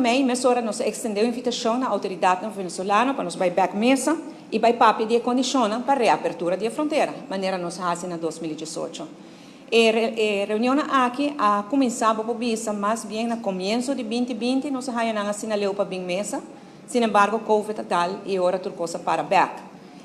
mei, mesora nos a ekstendé un invitashon na outoridatnan venezolano pa nos bai bèk mesa i bai papia di e kondishonnan pa reapertura di e frontera, manera nos a hasi na 2018. E reunionnan aki a kuminsá, bo por bisa, mas bien na komienso di 2020 nos a haña nan asina leu pa bin mesa. Sinembargo, Covid a dal i ora tur kos a para bèk.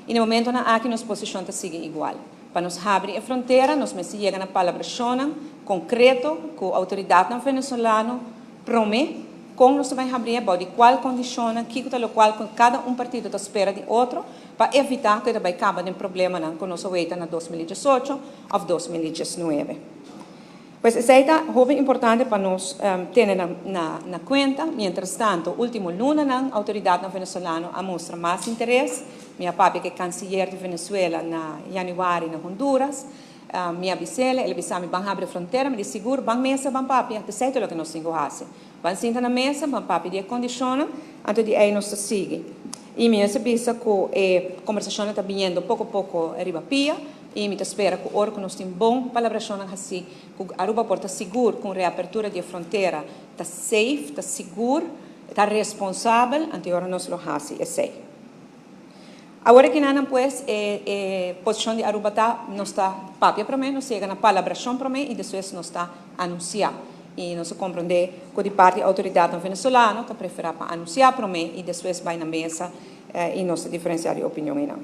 I na e momentonan aki nos posishon ta sigui igual. Pa nos habri e frontera, nos mester yega na palabrashonnan konkreto ku outoridatnan venezolano promé kon nos ta bai habrié, bou di kual kondishonnan, kiko ta lokual ku kada un partido ta spera di otro, pa evitá ku e ta bai kaba den problemanan ku nos a weita na 2018 òf 2019. Pues esei ta hopi importante pa nos tene na kuenta. Mientrastanto, último lunanan outoridatnan venezolano a mustra mas interes. Mi a papia ku e kansiyer di Venezuela na yanüari na Honduras. Mi a bis'el, el a bisa mi ban habri e frontera. Mi di sigur, ban mesa, ban papia. Esei ta loke nos tin ku hasi. Ban sinta na mesa, ban papia di e kondishonnan, anto di ei nos ta sigui. I mi a bisa ku e kombersashonnan ta biniendo poko poko riba pia i mi ta spera ku ora ku nos tin bon palabrashonnan hasí ku Aruba por ta sigur ku un reapertura di e frontera ta safe, ta sigur, ta responsabel, anto e ora nos lo hasi esei. Awor aki nan pues e posishon di Aruba ta, nos ta papia promé, nos yega na palabrashon promé i despues nos ta anunsiá. I nos a komprondé ku di parti outoridatnan venezolano ta preferá pa anunsiá promé i despues bai na mesa i nos ta diferensiá di opinion einan.